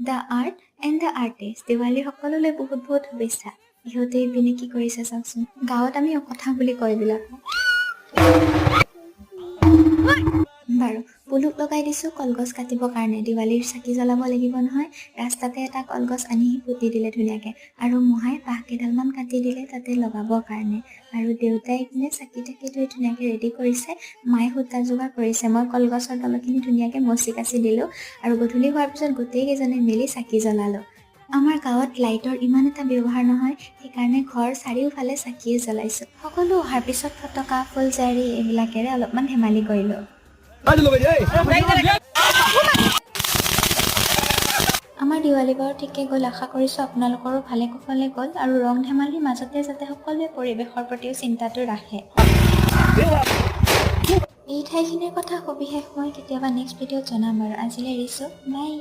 The art and the artist. দেৱালীৰ সকলোলৈ বহুত বহুত শুভেচ্ছা। ইহঁতে ইপিনে কি কৰিছে চাওকচোন। গাঁৱত আমি কথা বুলি কয় এইবিলাক। বাৰু, পুলুক লগাই দিছোঁ কলগছ কাটিবৰ কাৰণে। দিৱালীৰ চাকি জ্বলাব লাগিব নহয়। ৰাস্তাতে এটা কলগছ আনি পুতি দিলে ধুনীয়াকৈ আৰু মহাই বাঁহ কেইডালমান কাটি দিলে তাতে লগাবৰ কাৰণে। আৰু দেউতাই ইপিনে চাকি তাকি ধুই ধুনীয়াকৈ ৰেডি কৰিছে। মায়ে সূতা যোগাৰ কৰিছে। মই কলগছৰ তলখিনি ধুনীয়াকৈ মচি কাচি দিলোঁ আৰু গধূলি হোৱাৰ পিছত গোটেইকেইজনে মিলি চাকি জ্বলালোঁ। আমাৰ গাঁৱত লাইটৰ ইমান এটা ব্যৱহাৰ নহয়, সেইকাৰণে ঘৰ চাৰিওফালে চাকিয়ে জ্বলাইছোঁ। সকলো অহাৰ পিছত ফটকা, ফুলজাৰি এইবিলাকেৰে অলপমান ধেমালি কৰিলোঁ। আমাৰ দিৱালী বাৰু ঠিকে গ'ল। আশা কৰিছোঁ আপোনালোকৰো ভালে কুশলে গ'ল আৰু ৰং ধেমালিৰ মাজতে যাতে সকলোৱে পৰিৱেশৰ প্ৰতিও চিন্তাটো ৰাখে। এই ঠাইখিনিৰ কথা সবিশেষ মই কেতিয়াবা নেক্সট ভিডিঅ'ত জনাম বাৰু। আজিলৈ এৰিছোঁ, বাই।